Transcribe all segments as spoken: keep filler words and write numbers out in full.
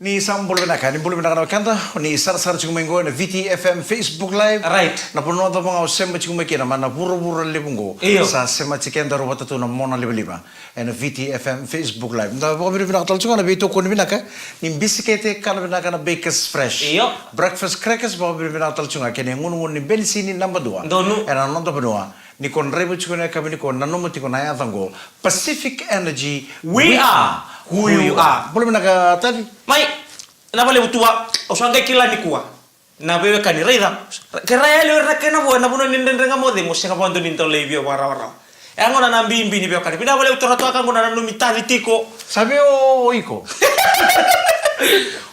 Ni sa bula vinaka, ni bula vinaka na wekada, ni sarasara tiko mai qo ena Viti F M Facebook Live. Right. Na vanua cava ga o sema tiko mai kina, mai na vuravura levu qo. Io. Sa sema tiko keda rau vata tu na mona livaliva. Ena Viti F M Facebook Live. Da vakavinavinaka tale tiko ga na veitokoni vinaka, ni bisikete kana vinaka na Bakers Fresh. Io. Breakfast crackers, vakavinavinaka tale tiko ga, kei na gunugunu ni benisini naba dua. Donu. Ena noda vanua. Ni ko draiva tiko na yakavi ni ko nanuma tiko na yaca qo. Pacific Energy, we are who you are. Bula vinaka Taci. Mai, na vale vutua, au sa qai kila nikua. Na veiwekani, raica. Ke ra yali ira na kena vo, na vanua ni dredre ga moce, mo sega vakadua ni dau lai via vakarawarawa. E a gona na bibi ni veiwekani. Vinaka vale vutua, ra toka qo na nanumi Taci tiko. Sa vei o iko.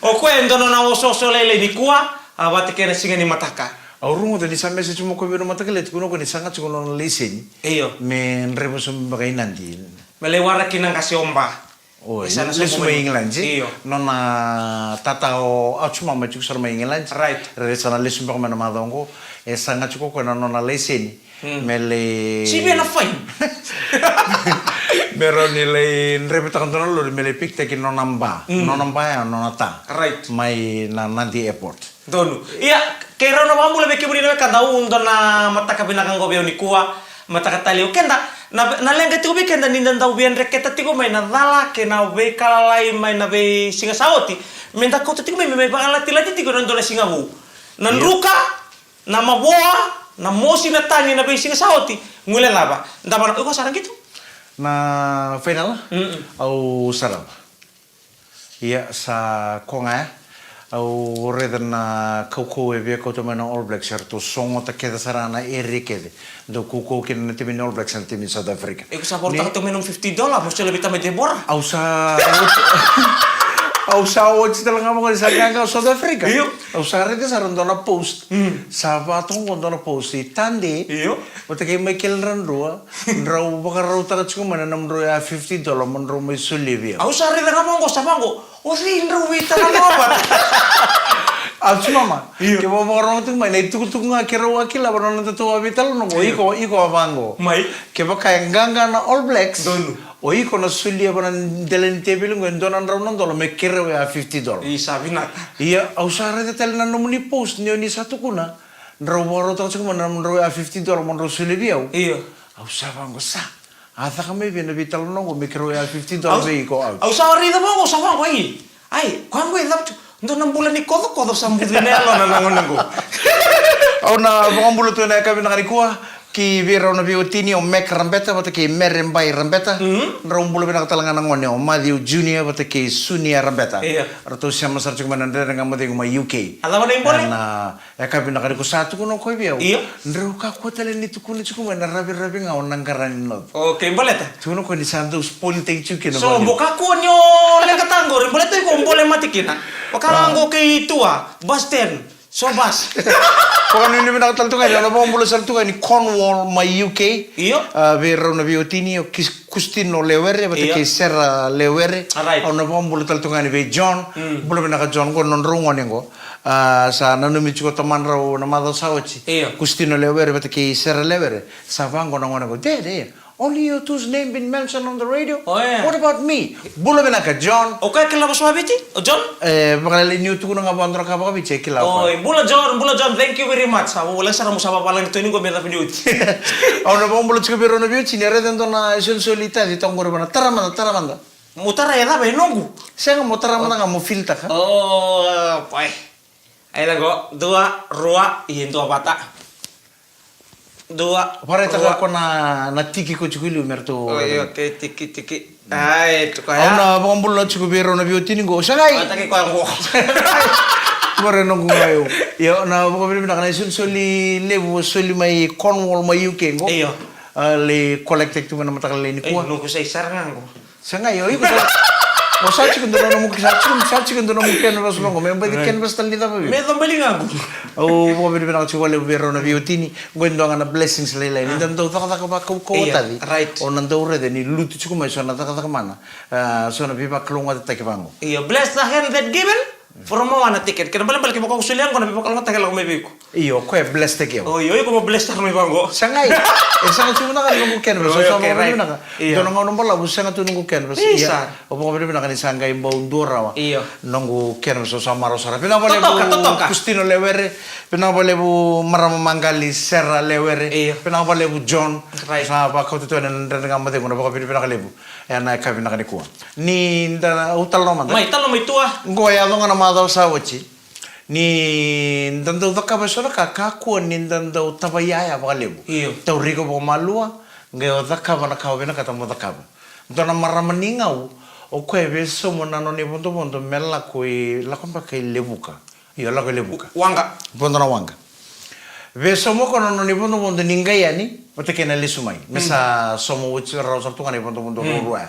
O koya e dua nona osooso lailai nikua, a vata kei na siga ni mataka. Au rogoca ni sa message mo koya vei na mataka leti, kua na koya ni saga tiko nona laiseni. Io. Me draiva sobu beka i Nadi. Me lai waraki na qase o ba. O, e sa na lesu mai England, e? Io. Nona tata o Achuma mai tiko sara mai England. Right. Rere sa na lesu beka mai na macawa qo. E saga tiko koya na nona laiseni. Hmm. Me lai sivia na fine. Me rawa ni lai draivataka dua na lori, me lai pikitaki nona ba. Hmm. Nona ba ya, nona ta. Right. Mai na Nadi Airport. Donu. Ia, keirau na vakabula vei kemuni na wekada, au dua na mataka vinaka qo vei au nikua, mataka talei o keda, na, na leqa tiko vei keda ni da dau via dreketa tiko mai na cala kei na veika lalai mai na veisiga sa oti. Me da kauta tiko mai, me mai vakalatilati tiko na dua na siga vou. Na druka, na mavoa, na mosi, na tagi na veisiga sa oti. Guilecava. Da vana, iko sa ra qito? Na fainala? Mm-mm. Au sarava. Ia, sa koya ga ya. Au raica na kaukauwa e via kauta mai na All Blacks, eratou sogota kece sara na area kece. Dau kaukauwa kina na timi ni All Blacks, na timi ni South Africa. Iko sa varautaka tu mai nomu fifty dollar, mo solia vei tamai Debora. Au sa, au sa watch tale ga vaqo ni sa qaqa o South Africa. Io. Au sa raica sara dua na post. Mm. Sa vatoqo dua na post i Tade. Io. Vata kei Michael Radua. Drau vakarautaka tiko mai na nomudrau ya fifty dollar mo drau mai solia vei au. Au sa raica ga vaqo, sa vaqo. O cei drau veitalanoa vata? Au sa mama. Io. Kevaka vakarorogo tiko mai na itukutuku ga keirau a kila vata na nodatou a veitalanoa qo. Io. Iko, iko a vaqo. Mai. Kevaka e qaqa na All Blacks. Donu. O iko na solia vata na dela ni teveli qo e dua na drau na dola me keirau ya fifty dollar. Isa vinaka. Ia, au sa raica tale na nomuni post ni o ni sa tukuna. Drau vakarautaka tiko mai na nomudrau ya fifty dollar mo drau solia vei au. Io. Au sa vaqo sa. A caka mai vei na veitalanoa qo me keirau ya fifty dollar vei iko au. Au sa raica vaqo, sa vaqo, ai. Ai, koya qo e cava tu. Dua na bula ni kocokoco sa buci na yalona na gone qo. Au na vakabula tu ena yakavi vinaka nikua. Ki vei rau na veiwatini o Mac Rabeta vata kei Mere Bai Rabeta. Mhm. Drau bula vinaka tale ga na gone o Matthew Junior vata kei Sunia Rabeta. Io. Ratou sema sara tiko mai na Dredre Ga Mo Cegu mai U K. A cava na ibole? Ena, e, yakavi vinaka ni ko sa tukuna o koya vei au. Io. Drau kakua tale ni tukuna tiko mai na raviravi ga o Nagarani North. Okay, baleta? Tukuna o koya ni sa dau spoil-taki tiko kina. So, vale. Mo kakua ni o leqataka qori, baleta iko bole mate kina. Vaka ga qo kei Tua, Basten. So bas. Vakanuinui vinaka tale tu ga yani, au na vakabula sara tu ga yani Cornwall mai U K. Io. A, vei rau na veiwatini, o Kis-, Kustino Lewere, vata kei Sera Lewere. Alright. Au na vakabula tale tu ga yani vei John. Mm. Bula vinaka John, qo nodrau gone qo. A, sa nanumi tiko o tamadrau na macawa sa oti. Io. Kustino Lewere, vata kei Sera Lewere. Sa vaqo na gone qo. Dede, only your two's name been mentioned on the radio? Oh, yeah. What about me? Bula vinaka, John. O koya kila vosavaviti? O John? E, vakalailai niu tukuna ga vakadua na ka vakaviti, e kila o koya. Oi, bula John, bula John, thank you very much. Sa voleka sara mo sa vavalagi tu ni qo me cava ni oti. Au na vakabula tiko vei rau na veiwatini, ni a raica e dua na isolisoli Taci toka qori vana, tara mada, tara mada. Mo tara e cava e noqu? Sega, mo tara mada ga mo feel-taka. Oh, boy. Ai na qo, dua, rua, ia dua vata. Dua, rua. Vakaraitaka ko na, na tiki ko tiko i liu me ratou. Oi, okay, tiki, tiki. Ai, tuka ya. Au na vakabula tiko vei rau na veiwatini qo. Sagai. Vataki koya qo. Qori noqu ga eu. Io, na vakavinavinaka na isolisoli levu, soli mai Cornwall, mai U K qo. Io. A, lai collect-taki tu mai na mataka lailai nikua. Ei, noqu sai sara ga qo. Sagai, o iko sa, o sa tiko dua na nomu, sa tiko, sa tiko dua na nomu canvas vaqo, me baci canvas tale ni cava vei. Me cabali ga qo. Au vakavinavinaka tiko vakalevu vei rau na veiwatini, qo e dua ga na blessings lailai. Ni da dau cakacaka vakaukauwa, Taci. Right. O na dau raica ni lutu tiko mai so na cakacaka mana. A, so na veivakalougatataki vaqo. Io, bless the hand that giveth. From Moana ticket. Kena balebale kevaka o solia qo na veivakalougatataki e lako mai vei iko. Io, o koya e bless-taki au. O, io, iko mo bless-taka mai vaqo. Sa qai. E sega tu na ka na noqu canvas, o sa vakavinaka. Io. Dua na gauna balavu sega tu noqu canvas. Isa. Ia, o vakavinavinaka ni sa qai bau dua rawa. Io. Noqu canvas, o sa marau sara. Vinaka vakalevu Kustino Lewere. Vinaka vakalevu marama maqali Sera Lewere. Io. Vinaka vakalevu John. Sa vakauta tu ena Dredre Ga Mo Cegu, na vakavinavinaka levu. Ena yakavi vinaka nikua. Ni da, au talanoa mada. Mai, talanoa mai tua. Qo e yaco ga na macawa sa oti. Ni da dau cakava eso na ka, kakua ni da dau tavaiyaya vakalevu. Io. Tauri iko vakamalua, qai o cakava na ka o vinakata mo cakava. Dua na marama ni Gau, o koya e veisauma na nona ivodovodo me lako i, lako beka i Levuka. Io, lako i Levuka. Waqa. Vodo na waqa. Veisauma o koya na nona ivodovodo ni qai yani vata kei na lesu mai. Me sa sauma oti sara, rau sara tu ga na ivodovodo ruarua ya.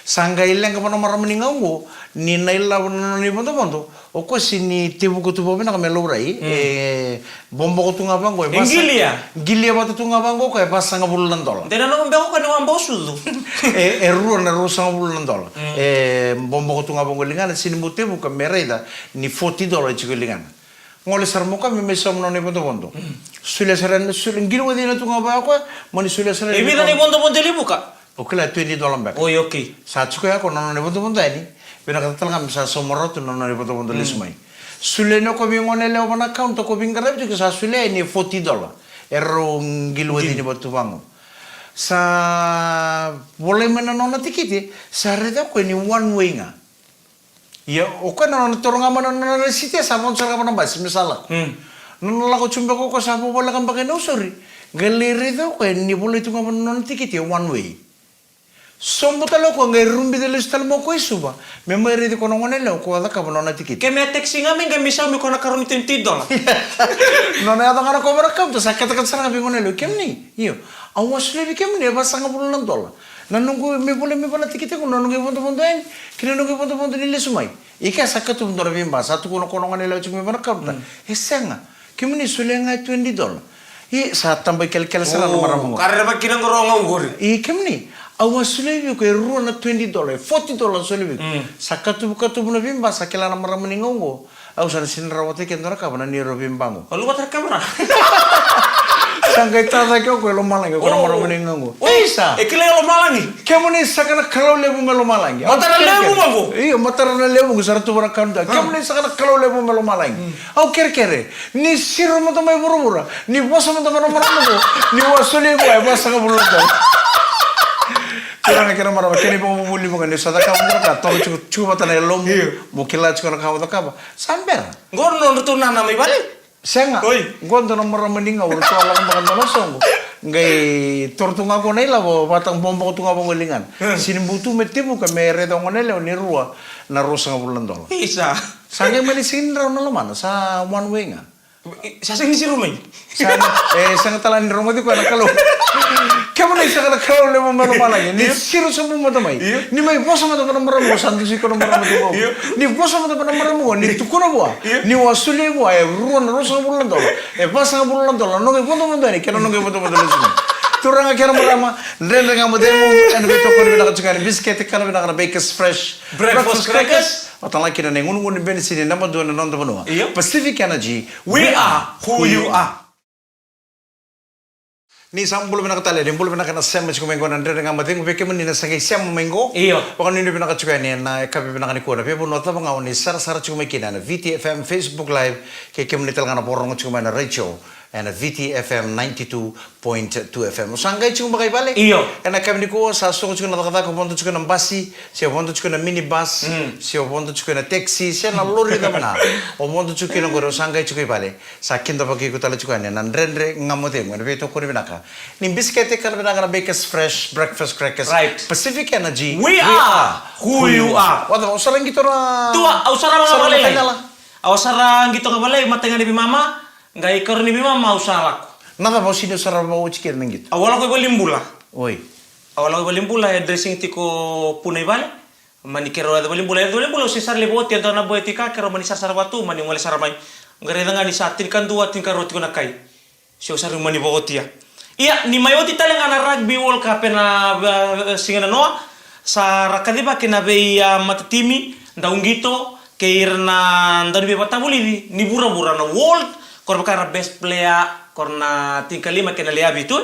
Sa qai leqa vua na marama ni Gau oqo, ni na ilavo na nona ivodovodo, o koya sega ni tevuka tu vakavinaka me laurai, e boboko tu ga vaqo, e vasa- qilia. Qilia vata tu ga vaqo, o koya e vasagavulu na dola. De na nomu beka o koya ni wabau sucu. E, e rua na ruasagavulu na dola. E boboko tu ga vaqo e ligana, sega ni bau tevuka me raica ni forty dola e tiko e ligana. Gole sara mo koya me mai sauma na nona ivodovodo. Solia sara yani, solia, qili wacina tu ga vaya o koya, mani solia sara yani. E vica na ivodovodo e Levuka? O kila, twenty dola beka. Oi, okay. Sa tiko ya o koya na nona ivodovodo yani, vinakata tale ga me sa sauma rawa tu na nona ivodovodo lesu mai. Solia yani o koya vei gone yalewa va na counter, o koya veiqaravi tiko, sa solia yani e forty dola. E rau qili wacini vata tu vaqo. Sa volai mai na nona tikite, sa raica o koya ni one way ga. Ia, o koya na nona toro ga mai na nona resiti, sa vodo sara ga va na basi me sa lako. Na nona lako tu beka o koya sa voleka beka e Nausori. Qai lai raica o koya ni volai tu ga va na nona tikiti e one way. Sobu tale o koya qai rubica lesu tale mai o koya i Suva. Me mai raici koya na gone yalewa o koya a cakava na nona tikiti. Ke me a taxi ga mai qai me saumi koya na karua ni twenty dola. Nona yaco ga na koya va na counter, sa katakata sara ga vei gone yalewa, kemuni. Io. Au a solia vei kemuni e vasagavulu na dola. Na noqu me volai mai va na tikite qo, na noqu ivodovodo yani kei na noqu ivodovodo ni lesu mai. I kea sa katuba dua na veiba, sa tukuna o koya na gone yalewa tiko mai va na counter. E sega. Kemuni solia ga e twenty dola. Io, sa taba ikelekele sara na marama qo. Ka rerevaki kina qo rau ga qori. Io, kemuni. Au a solia vei iko e rua na twenty dola, e forty dola au solia vei iko. Sa katuba, katuba na veiba, sa kila na marama ni Gau qo. Au sa na sega ni rawata e kea e dua na ka va na neirau veiba qo. O luvata na kamera. Sa qai tacake o koya e lomalagi, o koya na marama ni Gau qo. Isa! E kilai e lomalagi. Kemuni saka na Kalou levu mai lomalagi. Matara levu qo. Io, matara na levu qo, sa ra tu va na kanu da. Kemuni saka na Kalou levu mai lomalagi. Au kerekere. Ni siro mada mai vuravura. Ni vosa mada va na marama qo. Ni au a solia vua e vasagavulu na dola. Turaga kei na marama, kena ivakavuvuli vaka ni sa cakava mada na ka, toka tiko, tiko vata na yalomu. Mo kila tiko na ka mo cakava. Sa bera. Qo nodratou nana mai vale? Sega. Oi. Qo dua na marama ni Gau, ratou a lako beka dua na soqo. Qai toro tu ga qo na ilavo, vata boboko tu ga vaqo e ligana. Sega ni bau tu me tevuka me raica o gone yalewa ni rua na ruasagavulu na dola. Isa. Sa qai mani sega ni rawa na lomana, sa one way ga. Sa sega ni siro mai. Sa, e, sega tale ni rogoci koya na Kalou. Kemuni saka na Kalou levu mai lomalagi. Ni siro sobu mada mai. Ni mai vosa mada va na marama qo, sa dusi koya na marama tu qo. Ni vosa mada va na marama qo, ni tukuna vua. Ni au a solia vua e rua na ruasagavulu na dola. E vasagavulu na dola. Noqu ivodovodo yani kei na noqu ivodovodo lesu mai. Turaga kei na marama, Dredre Ga Mo Cegu, ena veitokoni vinaka tiko yani. Bisikete kana vinaka na Bakers Fresh Breakfast Crackers. Vata ga kina na igunugunu ni benisini naba dua ena noda vanua. Io. Pacific Energy. We are who you are. Ni sa bula vinaka tale, ni bula vinaka na sema tiko mai qo na Dredre Ga Mo Cegu, vei kemuni na sa qai sema mai qo. Io. Vakanuinui vinaka tiko yani ena yakavi vinaka nikua, na veivanua cava ga o ni sarasara tiko mai kina ena V T F M Facebook Live, kei kemuni tale ga na vakarorogo tiko mai na radio ena V T F M ninety-two point two F M. O sa qai tiko beka i vale? Io. Ena yakavi nikua sa soko tiko na cakacaka, o vodo tiko ena basi, se o vodo tiko ena minibus, se o vodo tiko ena taxi, se na lori cava ga. O vodo tiko kina qori, o sa qai tiko i vale. Sa kidavaki iko tale tiko yani na Dredre Ga Mo Cegu ena veitokoni vinaka ni bisikete kana vinaka na Bakers Fresh Breakfast Crackers. Right. Pacific Energy. We are who you are. Au sa qito na, tua, au sa ra vakalailai. Au sa ra qito ga vakalailai, mataqali veimama. Qai karua ni veimama au sa lako. Na cava o sega ni sarava oti kina na qito? Au a lako i valenibula. Oi. Au a lako i valenibula, e dressing tiko puna i vale. Mani keirau yaco valenibula, yaco valenibula, au sega sara ni vakaoti e dua na boy tiko, keirau mani sarasara vata tu, mani gole sara mai. Qai raica ga ni sa tinikadua, tinikarua tiko na kai. Sega sara ni mani vakaotia. Ia, ni mai oti tale ga na Rugby World Cup ena, e, siga nanoa, sa ra kacivaki na vei, a, matatimi, dau qito, kei ira na dauniveivakavulici ni vuravura na world, ko ra vaka era best player, ko ra na tinikalima kei na lewe vitu.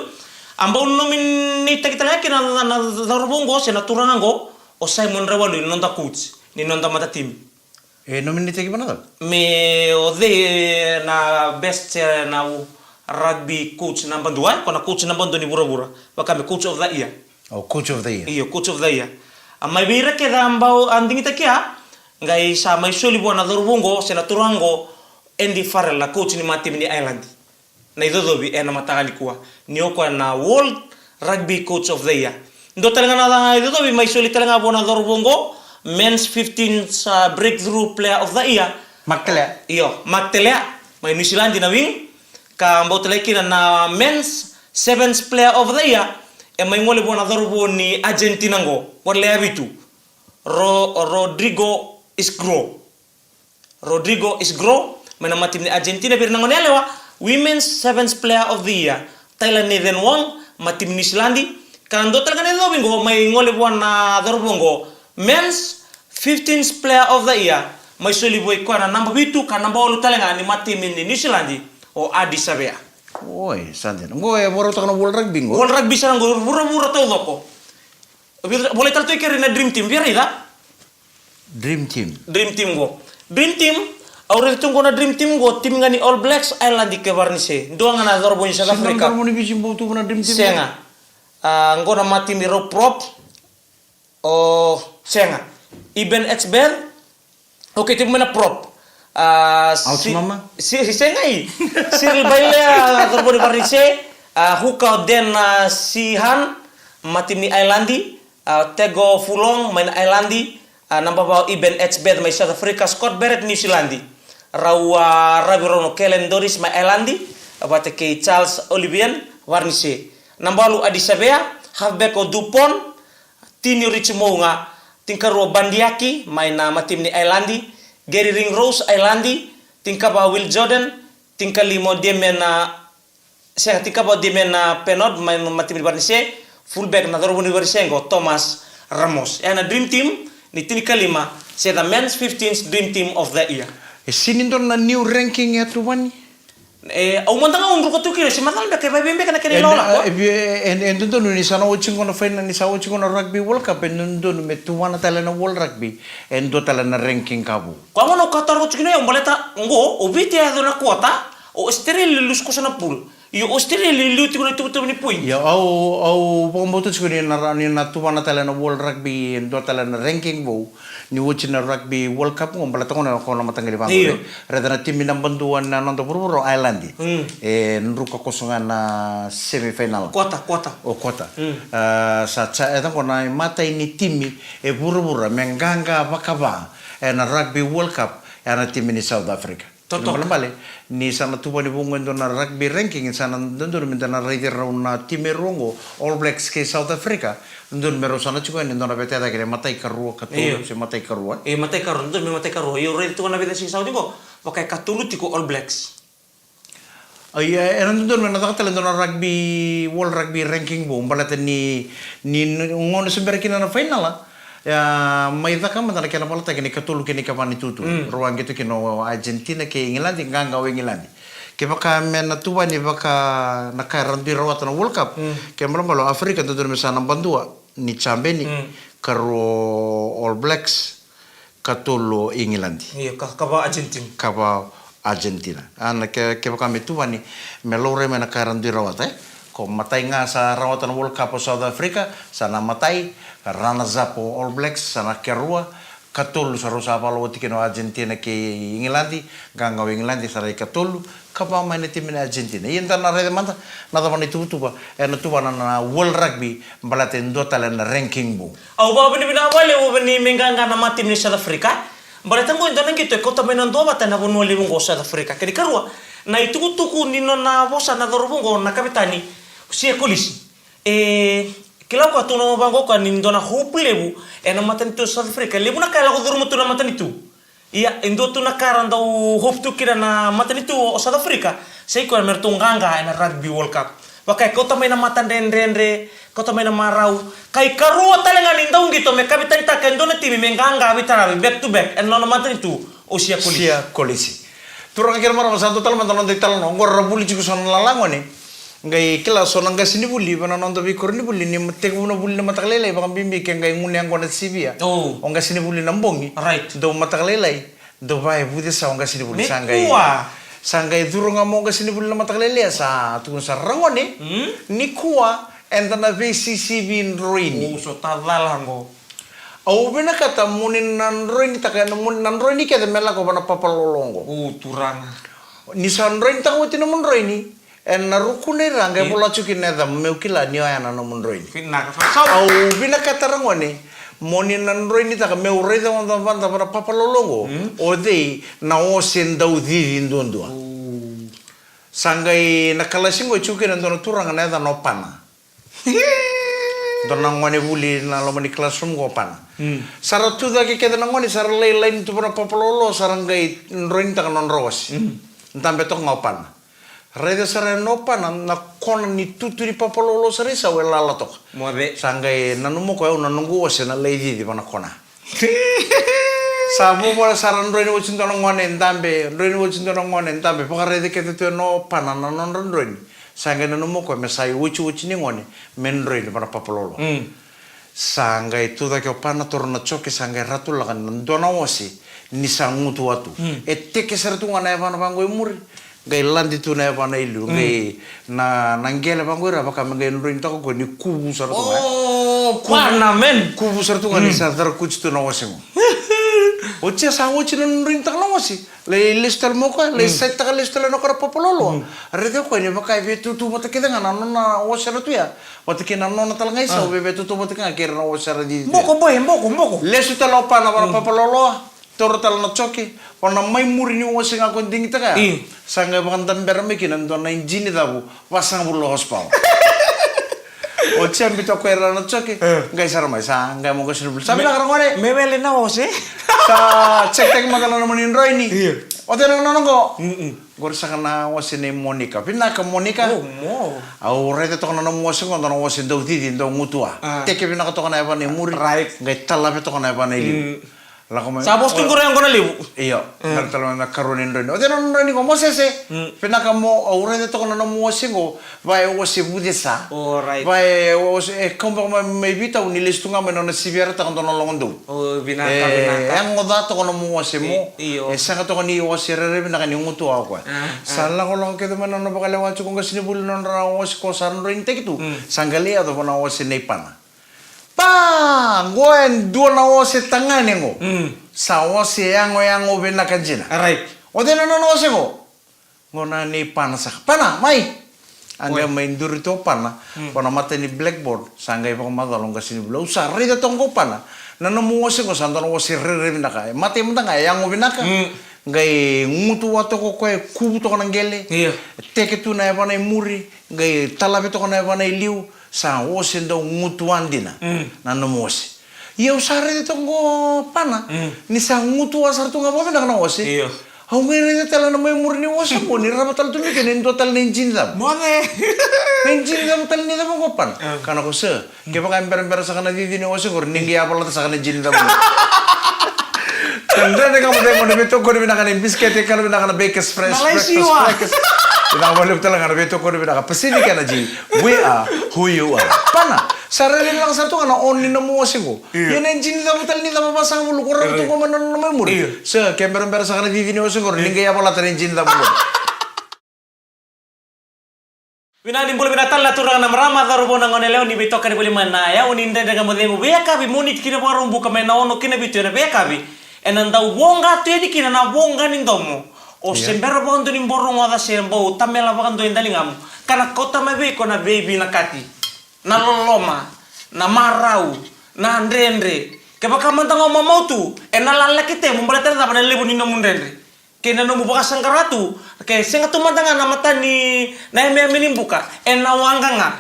A bau nominate-taki tale ga kina na, na, na cauravou oqo se na turaga oqo, o Simon Raiwalui, na noda coach ni noda matatimi. E nominate-taki vua na cava? Me o cei na best, eh, na rugby coach naba dua, eh? Ko na coach naba dua ni vuravura. Vaka me coach of the year. Oh, coach of the year. Io, coach of the year. A mai vei ira kece a bau a digitaki ya, qai sa mai soli vua na cauravou oqo se na turaga oqo, Andy Farrell, na coach ni matatimi ni Ireland. Na icocovi ena mataka nikua ni o koya na World Rugby Coach of the Year. Dua tale ga na icocovi mai soli tale ga vua na cauravou oqo, Men's fifteen, uh, Breakthrough Player of the Year. Mark Telea. Io, Mark Telea, mai New Zealand na wing. Ka bau tale kina na Men's Sevens Player of the Year, e mai gole vua na cauravou ni Argentina oqo, ko lewe vitu, Ro-, Rodrigo Isgro. Rodrigo Isgro, mai na matatimi ni Argentina, vei ira na gone yalewa, Women's Sevens Player of the Year, Tyler Nathan Wong, matatimi ni New Zealand. Ka dua tale ga na icocovi oqo, mai gole vua na cauravou oqo, Men's Fifteenth Player of the Year, mai soli vua i koya na naba vitu ka naba walu tale ga ni matatimi ni New Zealand, o Ardie Savea. Oi, sa dina. Oqo e vakarautaka na World Rugby oqo? World Rugby sara oqo, vuravura taucoko. Volai tale tu i keri na Dream Team, via raica? Dream Team. Dream Team qo. Dream Team, au raica tu qo na Dream Team qo, timi ga ni All Blacks, Ireland kei Varanise. Dua ga na cauravou ni South Africa. Sega na cauravou ni Viti bau tu na Dream Team? Sega. A, qo na matatimi rau prop. O, sega. Eben Etzebeth. Okay, tevu mai na prop. A, Ouch, si-, mama. Si-, si-, sega i. Cyril Bailey, a, cauravou ni Varanise. A, hooker o Dan, a, Sheehan, matatimi ni Ireland. A, Tadhg Furlong, mai na Ireland. A, naba va o Eben Etzebeth mai South Africa, Scott Barrett New Zealand. Rau, a, ravi rau na Kellen Doris mai Ireland, vata kei Charles Olivian, Varanise. Naba walu Ardie Savea, halfback o Dupont, tini o Richie Mo'unga, tinikarua o Bundee Aki mai na matatimi ni Ireland, Gary Ringrose, Ireland, tinikava o Will Jordan, tinikalima o Damien, a, Sega, tinikava o Damien, a, Penaud, mai na matatimi ni Varanise, fullback na cauravou ni Varanise qo, Thomas Ramos. E na Dream Team ni tinikalima, se the men's fifteenth Dream Team of the Year. E sega ni dua na new ranking e tuvani? E, au mada ga au druka tu kina, se macala beka e vakaevei beka na kena ilakolako. E, e, e, e dodonu ni sa na oti qo na final, ni sa oti qo na Rugby World Cup, e dodonu me tuvana tale na World Rugby e dua tale na ranking ka vou. Koya gona au ka taro tu kina au, baleta qo o Viti e yaco na quarter, o Australia e lusi koso na pool. Io, Australia e liu tiko na ituvatuva ni point. Io, au, au vakabauta tiko ni na ra-, ni na tuvana tale na World Rugby e dua tale na ranking vou ni oti na Rugby World Cup qo, baleta gona ko na mataqali vaqo. Io. Raica na timi naba dua na noda vuravura o Ireland. Mm. E druka koso ga na semi final. Quarter, quarter. O quarter. Mm. A, sa ca-, e ca qo na imatai ni timi e vuravura me qaqa vakava e na Rugby World Cup e na timi ni South Africa. Totoka. Balebale ni sa na tuvani vou qo e dua na rugby ranking, sa na dodonu me da na raici rau na timi e rua qo, All Blacks kei South Africa. Dodonu me rau sa na tiko yani e dua na veitacake, na imatai, karua, katolu, io, se imatai, karua. E imatai, karua, dodonu me imatai, karua. Io, raici tu ga na veitacake sa oti qo, vaka e katolu tiko All Blacks. Ia, e na dodonu me na caka tale e dua na rugby, World Rugby Ranking vou, baleta ni, ni, ni gauna se bera kina na final, a, ia, mai caka mada na kena valataki na ikatolu kei na ikava ni tutu. Mm. Rau a qito kina o Argentina kei England, qaqa o England. Kevaka me na tuvani vaka na ka era dui rawata na World Cup, mm, ke balebale o Africa dodonu me sa naba dua ni Germany, mm, karua o All Blacks, katolu o England. Io, ka, kava Argentina. Kava Argentina. A na ke, kevaka me tuvani, me laurai mai na ka era dui rawata, e? Ko matai ga sa rawata na World Cup o South Africa, sa na matai, runners up o All Blacks, sa na karua, katolu sa rau sa valu oti kina o Argentina kei England, qaqa o England, sa na ikatolu, kava mai na timi ni Argentina. Ia da na raica mada na cava na ituvatuva e na tuvana na World Rugby, baleta e dua tale na ranking vou. Au vakavinavinaka vakalevu ni me qaqa na matatimi ni South Africa. Baleta qo e dua na qito e kauta mai na duavata na vanua levu qo South Africa. Kena ikarua, na itukutuku ni nona vosa na cauravou qo na kavetani, Siya Kolisi. E kila o koya tu na vaqo o koya ni dua na hope levu e na matanitu o South Africa. Levu na ka e lako curuma tu na matanitu. Ia, e dua tu na ka era dau hope tu kina na matanitu o South Africa, sa i koya me ratou qaqa e na Rugby World Cup. Vaka e kauta mai na matadredredre, kauta mai na marau. Ka ikarua tale ga ni dau qito me kavetanitaka e dua na timi me qaqa veitaravi back to back ena nona matanitu o Sia Kolisi. Sia Kolisi. Turaga kei na marama, sa dua tale mada na noda italanoa. Oqo ra vuli tiko so na lala gone. Qai kila so na qasenivuli vei na noda veikoronivuli ni ma-, tekivu na vuli na mataka lailai, vakabibi ke qai gunu yaqona sivia. Oh. O qasenivuli na bogi. Right. Dau mataka lailai. Dau va e vucesa o qasenivuli. Me sa qai kua. Sa qai curu ga mai o qasenivuli na mataka lailai, sa tukuna sara, "Ragone, mm, nikua eda na veisisivi droini." O, so ta cala qo. Au vinakata mo ni na droinitaka, mo ni na droini kece me lako va na papalolo qo. O, turaga. Ni sa droinitaka oti nomu droini, ena ruku nei ra qai, mm, vola tiko kina na yacamu meu kila ni oya na nomu droini. Vinaka, sa. Au vinakata, ragone, mo ni na droinitaka meu raica mada va na papalolo qo, mm, o cei na ose dau cici duadua. O. Sa qai na kalasi qo e tiko kina e dua na turaga na yacana o Pana. Dua na gone vuli na loma ni classroom qo o Pana. Mm. Sa ra tu cake kece na gone, sa ra lai laini tu va na papalolo, sa ra qai droinitaka na nodra ose. Mm. Dabe toka ga o Pana. Raica sara yani o Pana na kona ni tutu ni papalolo, sa ra isau e lala toka. Moce. Sa qai nanuma o koya, "Au na noqu ose na lai cici va na kona." Sa vovola, sa ra droini oti dua na gone, dabe, droini oti dua na gone, dabe. Vakaraica kece tu yani o Pana na nodra droini. Sa qai nanuma o koya me sa iotioti ni gone me droini va na papalolo. Mm. Sa qai tu cake o Pana, taura na joke, sa qai ratulaka na dua na ose ni sa gutuwa tu. Mm. E teke sara tu ga na yavana vaqo e muri, qai lade tu na yavana e liu, mm, qai na, na qele vaqo i ra vaka me qai droinitaka o koya ni kuvu sara tu ga. Oh, Pana, man. Kuvu sara tu ga ni, mm, sa carakuti tu na ose qo. Oti ya sa oti na droinitaka na ose. Lai lesu tale mai o koya, lai, mm, saitaka lesu tale na koro papalolo. Mm. Raica o koya ni vaka e veitutu vata kece ga na nona ose ra tu ya. Vata kei na nona tale ga isau, ah, e veitutu vata kece ga kei ira na ose ra cici tu ya. Boko boy, boko, boko. Lesu tale o Pana va na, mm, papalolo. Taura tale na joke, o na mai muri ni ose ga ko digitaka ya. Io. Sa qai vakadabera mai kina e dua na ijini cavu, vasagavulu na horsepower. Oti ya biuta o koya e ra na joke, e, qai sara mai, sa qai mo qasenivuli. Sa vinaka, ragone. Me wele na ose. Sa check taki mada na nomuni droini. Io. O cei na nona qo? Mm-mm. Qori saka na ose nei Monica. Vinaka, Monica. Oh, mo. Au raica toka na nomu ose qo, dua na ose dau cici, dau gutuwa. Ah. Teke vinaka toka na yavana i muri. Right. Qai talave toka na yavana i liu. Mm. Lako mai. Sa vosa tu qori yaqona levu. Io. Mm. Mera tale mai na karua ni droini. O cei na nona droini qo? Mosese. Mm. Vinaka mo, au raica toka na nomu ose qo. Va e ose vucesa. Oh, right. Va e ose, e kau beka mai, mai veitau ni lesu tu ga mai na nona sivi yarataka dua na logodou. Oh, vinaka, e, vinaka. E yago ca toka nomu ose mo. I-, io. E sega toka ni ose rairai vinaka ni gutuwa o koya. Ah, sa, ah, lakolako kece mai na nona vakalewa tiko o qasenivuli na nodra ose ko sa droinitaki tu. Mm. Sa qai lai yaco va na ose nei Pana. Pa! Qo e dua na ose tagane qo. Mm. Sa ose yagoyago vinaka dina. Right. O cei na nona ose qo? Qo na nei Pana saka. Pana, mai! A qai mai duri tu o Pana, mm, va na mata ni blackboard, sa qai vakamacala o qasenivuli. Au sa raica toka qo Pana, na nomu ose qo sa dua na ose rairai vinaka. E matai mada ga e yago vinaka. Mm. Qai gutuwa toka o koya, e kuvu toka na qele. Io. Teke tu na yavana i muri, qai talave toka na yavana i liu. Sa ose dau gutuwa dina. Mm. Na nomu ose. Ia au sa raica toka qo Pana, mm, ni sa gutuwa sara tu ga vakavinaka na ose. Io. Au qai raica tale na mai muri ni ose qo, ni rava tale tu mai kina e dua tale na ijini cavu. Moce. Na ijini cavu tale ni cava qo Pana? Ah. Kaya o koya, sir, kevaka e berabera saka na cici ni ose qori, ni qai yavalata saka na ijini cavu. Dredre Ga Mo Cegu, na veitokoni vinaka ni bisikete, kana vinaka na Bakers Fresh, Malaysia. Breakfast Crackers. Vinaka vakalevu tale ga na veitokoni vinaka Pacific Energy. We are who you are. Pana, sa rairai vinaka sara tu ga na on ni nomu ose qo. Io. Ia na ijini cavu tale ni cava vasagavulu ko rava tu qo mai na nona mai muri. Io. Sir, ke berabera saka na cici ni ose qori, ni qai yavalata na ijini cavu qori. Vinaka ni bula, vinaka tale na turaga, na marama, cauravou, na goneyalewa, ni veitokani voli mai na Yau ni Dredre Ga Mo Cegu. Veiyakavi, Moniti ki na Vakaraubuka, mai na ono ki na vitu ena veiyakavi, ena dau voqa tu yani kina na voqa ni domo. O, io, se bera vakadua ni borogoca se bau tamela vakadua e daligamu, ka na kauta mai vei iko na veivinakati, na loloma, na marau, na dredre. Kevaka mada ga o mamau tu, ena lala na ketemu, baleta na cava? Na levu ni nomu dredre kei na nomu vakasaqara tu. Ke sega tu mada ga na mata ni, na yameyame ni buka, ena waqa ga.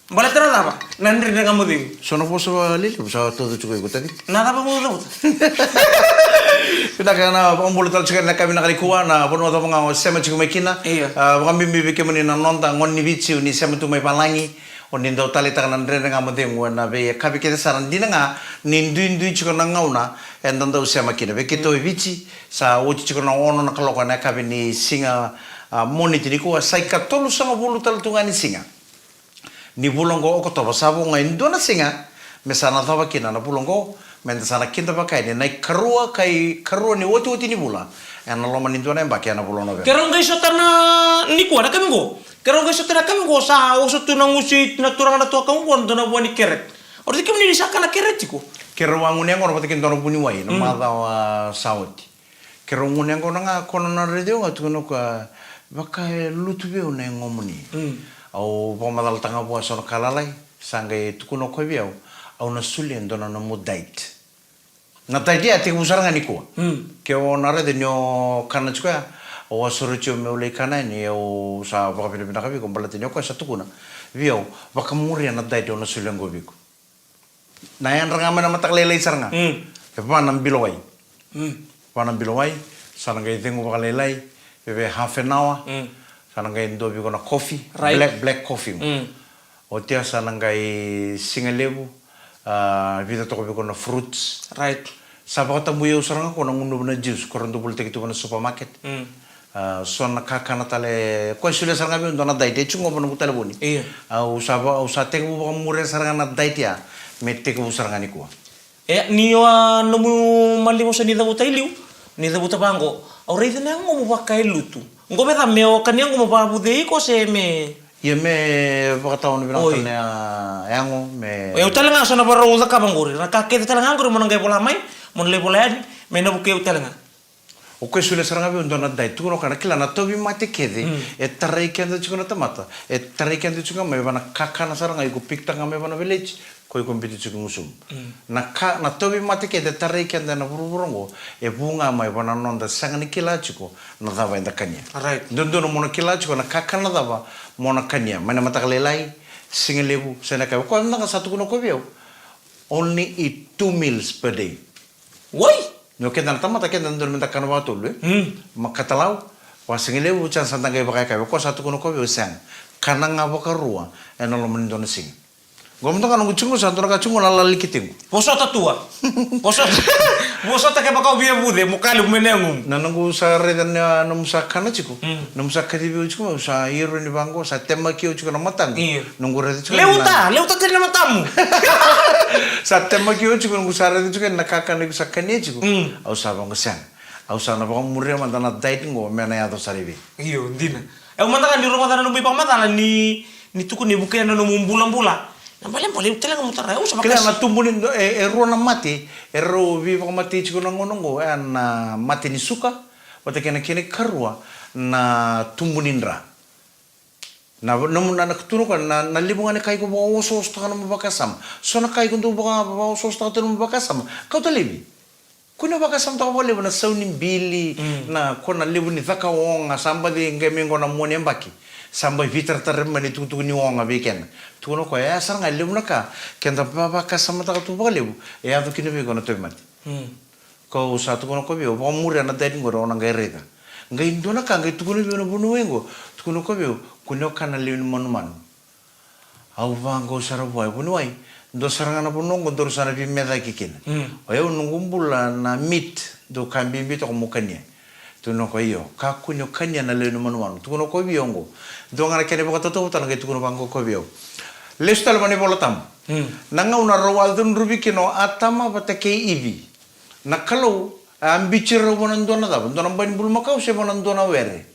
Baleta na cava? Na Dredre Ga Mo Cegu. So na vosa lelevu sa tauca tiko iko, Tavi. Na cava mo cavuta? Vinaka, na vakabula tale tiko ena yakavi vinaka nikua, na vanua cava ga o sema tiko mai kina. Io. A, vakabibi vei kemuni na noda gone ni Viti, o ni sema tu mai valagi, o ni dau taleitaka na Dredre Ga Mo Cegu ena veiyakavi kece sara, dina ga ni duidui tiko na gauna eda dau sema kina. Vei keitou e Viti, sa oti tiko na ono na kaloko ena yakavi ni siga, a, Moniti nikua, sa ikatolusagavulu tale tu ga ni siga ni vula oqo o Okotova. Sa vo ga e dua na siga me sa na cava kina na vula oqo, meda sa na kidavaka yani na ikarua, ka ikarua ni otioti ni vula ena loma ni dua na yabaki ena vula o Noveba. Keirau qai sota na nikua na yakavi oqo. Keirau qai sota na yakavi oqo, sa oso tu na gusu i na turaga na tuakau oqo na dua na vua ni keret. O raici kemuni ni sa kana keret tiko. Keirau a gunu yaqona vata kei dua na vuniwai na macawa sa oti. Keirau gunu yaqona ga, ko na raici au ga, tukuna o koya, vaka e lutu vei au na yagomuni. Mm. Au vakamacalataka ga vua so na ka lalai, sa qai tukuna o koya vei au, au na solia e dua na nomu diet. Na diet ya tekivu sara ga nikua. Mm. Ke o na raica ni o kana tiko ya, au a sureti au meu lai kana yani, au sa vakavinavinaka vei iko baleta ni o koya sa tukuna vei au, vakamuria na diet au na solia oqo vei iko. Na yadra ga mai na mataka lailai sara ga. Mm. E va na bilo wai. Mm. Va na bilo wai, sa na qai cegu vakalailai, veve half an hour, mm, sa na qai dua vei iko na coffee, right, black, black coffee. Mm. Oti ya sa na qai siga levu, a, vica toka vei iko na fruits. Right. Sa vakatabui au sara ga ko na gunuva na juice, ko ra dau volitaki tu va na supermarket. Mm. A, so na kakana tale, ko e solia sara ga vei au dua na diet, e tiko qo va noqu talevoni. Io. Au sa va, au sa tekivu vakamuria sara ga na diet ya, me tekivu sara ga nikua. E, ni o a nomu maliwa sa ni cavuta i liu, ni cavuta vaqo. Au raica na yagomu vaka e lutu. Qo vei ca me o kania qo mo vakavucei iko se me. Ia me vakatawa na vinaka tale na yago me. Oi, au tale ga sa na varau cakava qori. Na ka kece tale ga qori mo na qai vola mai, mo na lai vola yani, me na vukei au tale ga. O koya e solia sara ga vei au dua na diet, tukuna o koya na kila na tauvimate kece, mm, e tarai keda tiko na tamata, e tarai keda tiko ga mai va na kakana sara ga iko pikitaka ga mai va na village, ko iko biuta tiko i gusumu. Mm. Na ka, na tauvimate kece e tarai keda ena vuravura oqo, e vu ga mai va na noda sega ni kila tiko na cava eda kania. Right. Dodonu mo na kila tiko na kakana cava mo na kania, mai na mataka lailai, siga levu, se na ka, o koya mada ga sa tukuna o koya vei au, only eat two meals per day. Wai? Ni o keda na tamata, keda dodonu meda kana vakatolu, e? Mm. Makatalau, vakasigalevu, oti ya sa da qai vakayakavi. O koya sa tukuna o koya vei au, sega. Kana ga vakarua ena loma ni dua na siga. Qo mada ga noqu tiko, sa dua na ka tiko na lala likitiqu. Vosota tua. Vosota. Vosota kevaka o via vuce, mo ka levu mai na yagomu. Na noqu sa raica na nomu sa kana tiko. Mm. Nomu sa kacivi au tiko, au sa iro ni vaqo, sa temaki au tiko na mataqu. Io. Noqu raica tiko na. Leuta, leuta tale na matamu. Sa temaki au tiko, noqu sa raica tiko na kakana iko sa kania tiko. Mm. Au sa vaqo, sega. Au sa na vakamuria mada na diet qo me na yaco sara i vei. Io, dina. Au mada ga ni rogoca na nomu ivakamacala ni, ni tukuni vukea na nomu bulabula. Na balebale, au tale ga mo tara, au sa vaka. Kila na tubu ni, e, e rua na mate, e rau veivakamatei tiko na gauna oqo, e na mate ni suka, vata kei na kena ikarua, na tubu ni dra. Na, na, na, na tukuna o koya, na, na levu ga ni ka iko vakaosoosotaka nomu vakasama. So na ka iko dau vaka, vakaosoosotaka tu nomu vakasama. Kauta laivi. Kua ni vakasamataka vakalevu na sau ni bili, mm, na ko na levu ni caka oga, sa baci qai mai qo na mua ni yabaki. Sa baci veitaratara mai na itukutuku ni oga vei keda. Tukuna o koya, e, sara ga e levu na ka, keda va, vakasamataka tu vakalevu, e yaco kina vei iko na tauvimate. Mm. Kau sa tukuna o koya vei au, vakamuria na diet qori, au na qai raica. Qai dua na ka, qai tukuna vei au na vuniwai qo, tukuna o koya vei au, kua ni o kana lewe ni manumanu. Au vaqo sara vua, e vuniwai, dua sara ga na vanua qo daru sa na veimecaki kina. Mm. O yau noqu bula na meat, dau ka bibi toka meu kania. Tukuna o koya, io, kakua ni o kania na lewe ni manumanu. Tukuna o koya vei au qo. Dua ga na kena ivakatautauvata na qai tukuna vaqo o koya vei au. Lesu tale mai na iVola Tabu. Mm. Na gauna rau a cudruvi kina o Atama vata kei Ivi, na Kalou a biuti rau vua na dua na cava? Dua na bai ni bulumakau se vua na dua na were?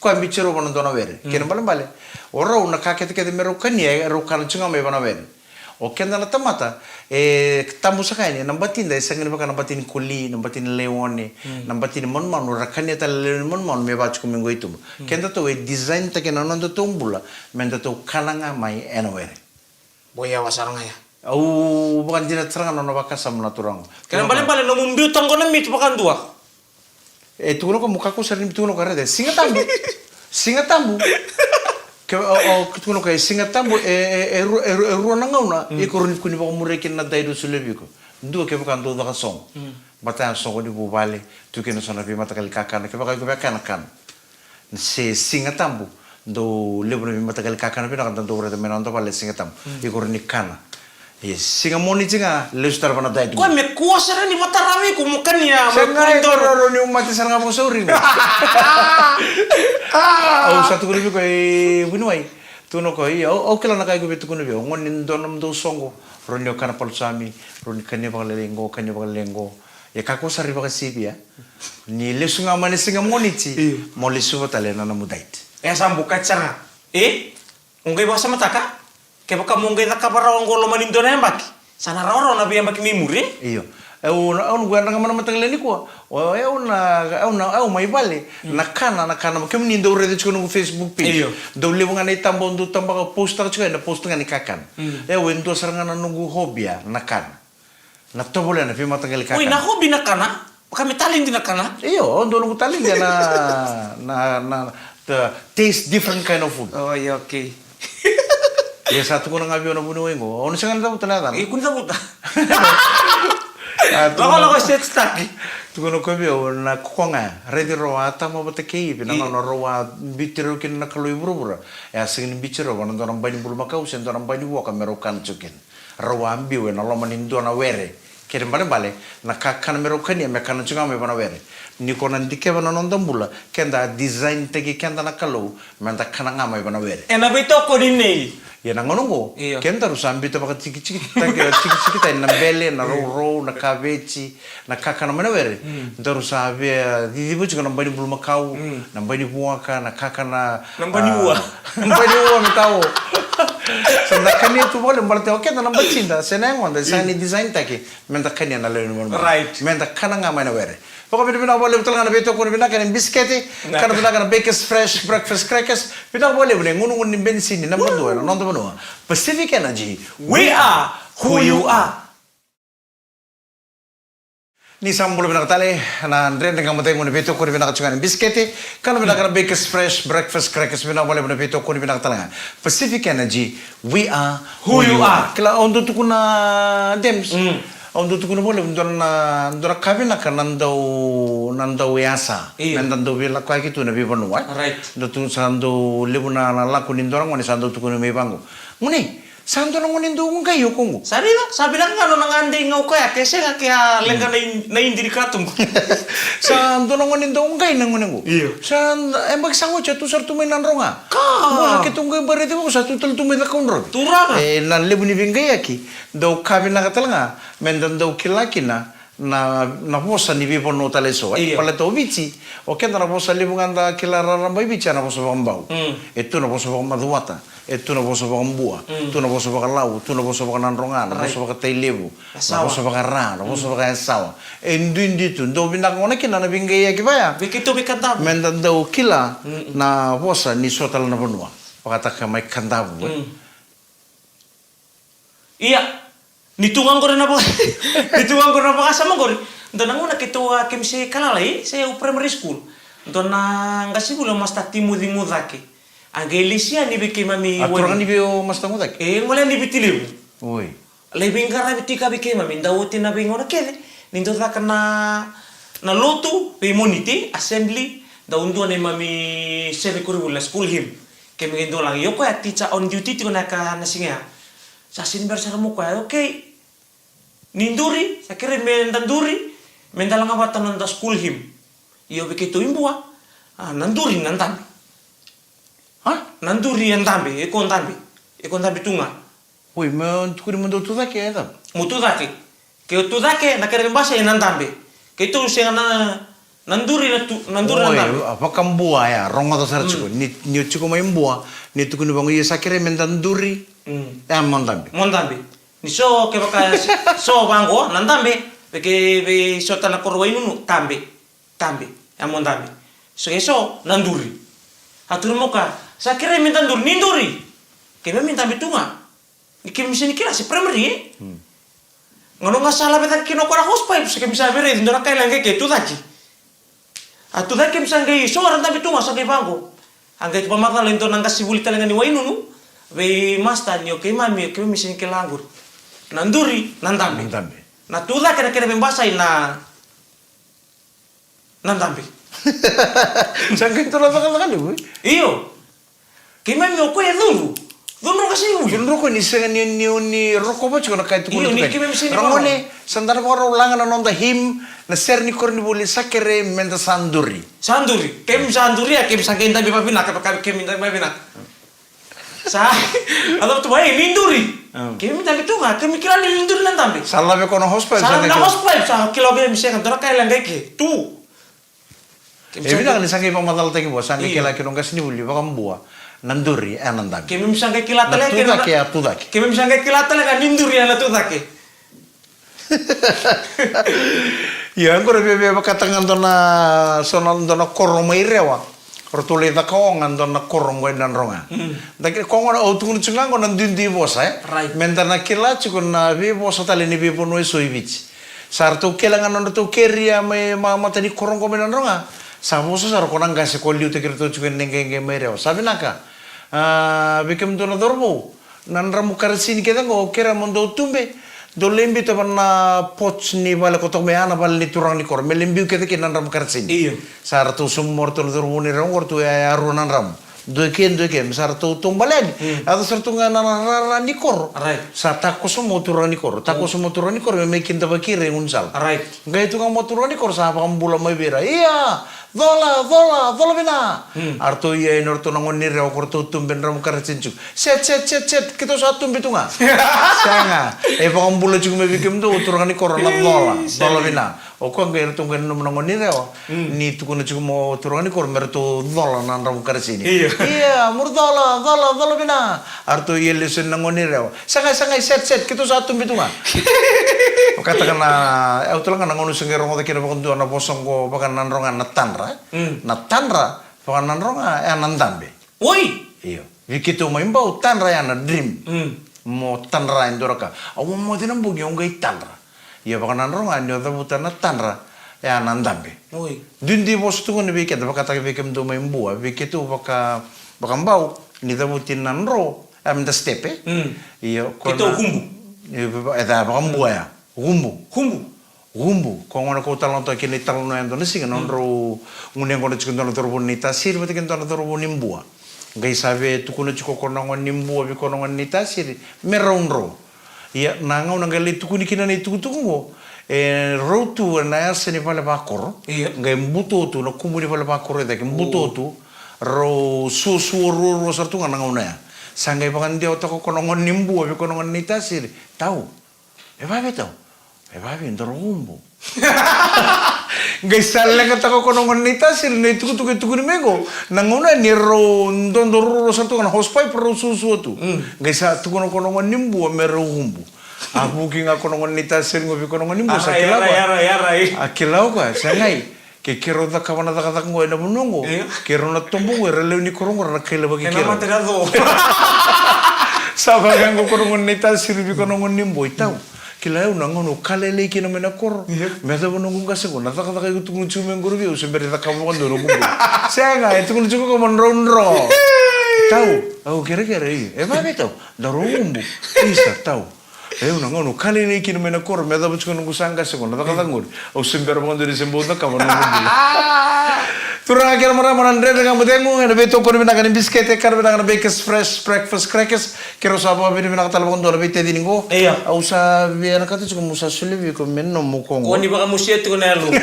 Koya a biuti rau vua na dua na were. Mm. Kena ibalebale, o rau na ka kecekece me rau kania, e rau kana tiko ga mai vua na were. O keda na tamata, e tabu saka yani, na batida e sega ni vaka na bati ni koli, na bati ni laione, mm, na bati ni manumanu, ra kania tale na lewe ni manumanu me vaka tiko mai qo i tuba. Mm. Kedatou e design taki na nodatou bula, me datou kana ga mai ena were. Boy, yawa sara ga ya. Au vakadinata sara ga na nona vakasama na turaga. Kena ibalebale nomu biuta qo na meat vakadua. E tukuna o koya, mo kakua sara ni tukuna o koya, raica, Siga Tabu. Siga Tabu. Ke o, o tukuna o koya e Siga Tabu, e, e, e ru-, e ru-, e rua na gauna iko rawa ni kua ni vakamuria kina na diet au solia vei iko. Dua, kevaka dou caka soqo. Baleta ya soqo ni vuvale, tu kina so na veimataqali kakana, kevaka iko via kana, kana. Se Siga Tabu, dau levu na veimataqali kakana vinaka da dau raica mai na noda vale e Siga Tabu. Iko rawa ni kana. E Siga Moniti ga, lesu tara vua na diet. Koya me kua sara ni vata rawa iko mo kania. Sega, iko rawa ni mate sara ga vakasauri ga. Au sa tukuna vei koya, e, vuniwai. Tukuna o koya, ia, au, au kila na ka iko via tukuna vei au. Gone ni dua nomudou soqo, rawa ni o kana palusami, rawa ni kania vakalailai qo, kania vakalailai qo. Ia kakua sara ni vakasivia. Ni lesu ga mai na Siga Moniti, mo lesuva tale na nomu diet. E sa bukati sara ga. E? O qai vakasamataka, kevaka mo qai cakava rawa oqo loma ni dua na yabaki, sa na rawarawa na veiyabaki mai muri, e? Io. Au na, au na qai yadraga mai na mataka lailai nikua. O, au na, au na, au mai vale. Na kana, na kana, kemuni dau raica tiko noqu Facebook page. Io. Dau levu ga na itaba au dau tabaka postaka tiko, ena post ga ni kakana. Au e dua sara ga na noqu hobby ya, na kana. Na tovolea na veimataqali kakana. Oi, na hobby na kana? Vaka me talent na kana? Io, au dua noqu talent ya na, na, na, the taste different kind of food. Oi, okay. Ia sa tukuna ga vei au na vuniwai qo. Au na sega ni cavuta na yacana. E, kua ni cavuta. A, tukuna, lako, lako, set staki. Tukuna o koya vei au na kokoga ya. Raici rau a Atama vata kei Ivi, na gauna rau a biuti rau kina na Kalou i vuravura. E a sega ni biuti rau vua na dua na bai ni bulumakau se dua na bai ni vuaka me rau kana tiko kina. Rau a biu ena loma ni dua na were. Kena ibalebale, na kakana me rau kania me kana tiko ga mai vua na were. Ni ko na dikeva na noda bula, keda a design taki keda na Kalou, meda kana ga mai vua na were. Ena veitokoni nei. Ia na gauna oqo, io, kedaru sa biuta vakatikitikitaki, tikitikitaki na bele, na rourou, na kaveti, na kakana mai na were. Daru sa via ciciva tiko na bai ni bulumakau, na bai ni vuaka, na kakana, na bai ni, a, ua. Na bai ni ua me tau. Sa da kania tu vale, baleta o keda na batida se na yagoda e sa ni design taki meda kania na lewe ni manumanu. Right. Meda kana ga mai na were. Vakavinavinaka vakalevu tale ga na veitokoni vinaka ni bisikete, kana vinaka na Bakers Fresh Breakfast Crackers. Vinaka vakalevu na igunugunu ni benisini naba dua ena noda vanua. Pacific Energy. We are who you are. Ni sa bula vinaka tale, na Dredre Ga Mo Cegu na veitokoni vinaka tiko ga ni bisikete, kana vinaka na Bakers Fresh Breakfast Crackers, vinaka vakalevu na veitokoni vinaka tale ga. Pacific Energy, we are who you are. Kila, au dau tukuna, Dems. Au dau tukuna vakalevu, dua na, dua na ka vinaka na dau, na dau yasa. Io. Meda dau veilakoyaki tu na veivanua, e? Right. Dau tu sa dau levu na, na lako ni dua na gone sa dau tukuna mai vaqo. Gone, sa dua na gone dau qai o koqo. Sa raica, sa vinaka ga nona gade i gau koya, ke sega ke a leqa na i-, na idri katuba. Sa dua na gone dau qai na gone qo. Io. Sa, e baki sa oti, a tu sara tu mai Nadroga. Ka. Qo na keitou qai baraici vaqo, sa tu tale tu mai Cakaudrove. Turaga. E, na levu ni veiqaiyaki, dau ka vinaka tale ga, meda dau kila kina, na, na vosa ni veivanua tale eso, e? Io. Baleta o Viti, o keda na vosa levu ga da kila raraba i Viti, ya na vosa vakabau. Mm. E tu na vosa vakamacuata, e tu na vosa vakabua, mm, tu na vosa vakalau, tu na vosa vakanadroga, na, right, vosa vakatailevu, na, yasawa, vosa vakara, na, mm, vosa vakayasawa. E duidui tu, dau vinaka gona kina na veiqaiyaki vaya. Vei keitou veikadavu. Meda dau kila, mm, mm, na vosa ni so tale na vanua. Vakataka mai Kadavu, e? Mm. Ia, ni tu ga qori na vaka-, ni tu ga qori na vakasama qori. Dua na gauna keitou a, keimami se kalalai, se au primary school. Dua na qasenivuli o Master Timothy Gucake. A qai lesi yani vei keimami. A turaga ni vei o Master Gucake? E, gole yani Viti Levu. Oi. Lai veiqaravi tiko vei keimami, dau oti na veigauna kece ni dau caka na, na lotu vei Moniti, assembly, dau dua neimami sere koronivuli na school hymn. Keimami qai dau laga, ia o koya teacher on duty tiko na ka na siga ya. Sa sini bera sara mai o koya, okay. Ni duri, sa kerei meda duri, meda laga vata na noda school hymn. Ia vei keitou i Bua, a, na duri na dabe. A? Na duri e dabe, iko dabe. Iko dabe tu ga. Oi, me tukuni mo dou tucake e cava? Mo tucake. Ke o tucake, na kere basa e na dabe. Keitou sega na, na duri na tu, na duri na dabe. Oi, a vakabua ya, rogoca sara tiko. Mm. Ni, ni o tiko mai Bua, ni tukuni vaqo, ia sa kere meda duri. Mm. E mo dabe. Mo dabe. Ni so, kevaka so vaqo, na dabe, vei ke, vei so tale na koro Wainunu, tabe. Dabe, e mo dabe. So, e so, na duri. A tukuna mai o koya, sa kerei meda duri, ni duri. Keimami dabe tu ga. Ni keimami sini kila se primary, e? Hmm. Gauna ga sa laveta kina o koya na hosepipe, sa keimami sa via raici dua na kai lailai ke tucake. A tucake keimami sa qai so, era dabe tu ga, sa qai vaqo. A qai vakamacala e dua na qasenivuli tale ga ni Wainunu vei Masta ni o keimami, o keimami sega ni kila qori. Na duri, na dabe. Na dabe. Na tucake na kena veibasai na, na dabe. Sa qai dua na cakacaka levu, e? Io. Keimami o koya e cudru. Cudru qasenivuli. Cudru o koya ni sega ni, ni, ni rokova tiko na ka e tukuna tu. Io, ni keimami sega ni ragone, sa da na vakarau laga na noda hymn, na sere ni koronivuli, sa kerei meda sa duri. Sa duri. Keimami sa duri, a keimami sa qai dabe vavinaka, vaka keimami dabe vavinaka. Sa, a cava tu mai, ni duri. Mm. Keimami dabe tu ga, keimami kila ni duri na dabe. Sa lave ko na hosepipe, sa lave na hosepipe, sa kila o keimami sega, dua na ka e leqa eke, tu. E vinaka ni sa qai vakamacalataki vua, sa qai kila kina o qasenivuli vakabua, na duri, e na dabe. Keimami sa qai kila tale eke na tucake, e a tucake. Keimami sa qai kila tale ga ni duri, e na tucake. Ia, qori via, via vakataka ga dua na, so na dua na koro mai Rewa. Ratou lai caka oga dua na koro qo e Nadroga. Mm. Da kila ko gona au tukuna tiko ga qo na duidui vosa, e? Right. Meda na kila tiko na veivosa tale ni veivanua eso i Viti. Sa ratou kele ga na nodratou keria mai ma, mata ni koro qo mai Nadroga. Sa vosa sara ko na qase ko liutaki iratou tiko ena iqeqe mai Rewa. Sa vinaka. A, vei kemudou na cauravou. Na dramu karatini kece qo, au kerea mo dou tube, dou lai biuta va na porch ni vale ko toka mai, a na vale ni turaga ni koro, me lai biu kece kina na dramu karatini. Io. Sa ratou sauma o ratou na cauravou ni Rewa qo, ratou yaya rua na dramu. Dua eke, dua eke, me sa ratou taubale yani. Mm. Yaco sara tu ga na, na rara ni koro. Right. Sa takoso mai o turaga ni koro, takoso mai o turaga ni koro, me mai kidavaki ira e gaunisala. Right. Qai tu ga mai o turaga ni koro, sa vakabula mai vei ira. Ia! Cola, cola, cola vina. Hmm. A ratou ia e na ratou na gone ni Rewa ko ratou tube dramu karatini tiko. Set, set, set, set, keitou sa tube tu ga. Sega. E vakabula tiko mai vei kemudou o turaga ni koro na cola, cola vina. O koya qai ratou qai nanuma na gone ni Rewa. Hmm. Ni tukuna tiko mai o turaga ni koro me ratou cola na dramu karatini. Io. Ia, mo ra cola, cola, cola vina. A ratou ia lesu na gone ni Rewa. Sa qai, sa qai, set, set, keitou sa tube tu ga. Vakataka na, e, au tala ga na gauna sa qai rogoca kina vakadua na vosa qo vaka Nadroga na tadra, e? Mm. Na tadra, vaka Nadroga, e na dabe. Oi! Io. Vei keitou mai Bau, tadra e na dream. Mm. Mo tadra e dua na ka. Au moce na bogi, au qai tadra. Ia vaka Nadroga, ni o cavuta na tadra, e na dabe. Oi. Duidui vosa tu gona vei keda, vakataka vei kemudou mai Bua, vei keitou vaka, vaka Bau, ni cavuti na dro, a, meda step, e? Mm. Io, ko keitou na hubu. Io, e ca vakabua ya. Hubu. Hubu. Hubu. Ko gona ko talanoataka kina italanoa e dua na siga, mm, nodrau gunu yaqona tiko dua na cauravou ni Tasiri vata kei dua na cauravou ni Bua. Qai sa via tukuna tiko ko na gone ni Bua vei ko na gone ni Tasiri me rau dro. Ia, na gauna qai lai tukuni kina na itukutuku qo, e rau tu ena yasa ni vale vakoro. Io. Qai buto tu na kubu ni vale vakoro e cake, buto tu, rau suasua ruarua sara tu ga na gauna ya. Sa qai vakadewataka ko na gone ni Bua vei ko na gone ni Tasiri. Tau. E vave tau. E vave, daru hubu. Qai sa leqataka ko na gone ni Tasiri na itukutuku e tukuni mai qo. Na gauna ni rau dodo ruarua sara tu ga na hosepipe rau suasua tu. Mm. Qai sa tukuna ko na gone ni Bua me rau hubu. A vuki ga ko na gone ni Tasiri qo vei ko na gone ni Bua, sa kila o koya. A kila o koya, sa qai. Ke keirau cakava na cakacaka qo ena vanua qo, io, keirau na tobo qo, era lewe ni koro qo era na kailavaki keirau. Sa vaka qo ko na gone ni Tasiri vei ko na gone ni Bua, tau. Kila au na gauna au ka lailai kina mai na koro. Io. Me yacova noqu qase qo, na cakacaka iko tukuna tiko mai qori vei au, se bera ni cakava vakadua noqu bula. Sega, e tukuna tiko ko mo drau dro. Tau, au kerekere, io. E vave tau, daru hubu. Isa, tau. E, au na gauna au ka lailai kina mai na koro, me yacova tiko noqu sa qase qo, na cakacaka qori. Au se bera vakadua ni se bau cakava noqu bula. Turaga kei na marama, na Dredre Ga Mo Cegu, ena veitokoni vinaka ni bisikete, kana vinaka na Bakers Fresh Breakfast Crackers. Keirau sa vakavinavinaka tale vakadua na veitacini qo. Io. Au sa via na ka tiko, au sa solia vei iko me nomu ko qo. Ko ni vakamusia tiko na yaloqu.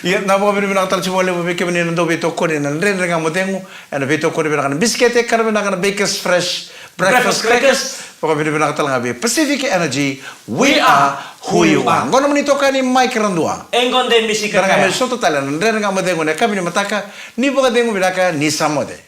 Ia, na vakavinavinaka tale tiko vakalevu vei kemuni na dau veitokoni na Dredre Ga Mo Cegu, ena veitokoni vinaka na bisikete, kana vinaka na Bakers Fresh Breakfast Crackers. Vakavinavinaka tale ga vei Pacific Energy. We are who you are. Qo nomuni itokani Mike Radua. E qo de misi kakaya. Bera ga me sota tale na Dredre Ga Mo Cegu ena yakavi ni mataka. Ni vakacegu vinaka, ni sa moce.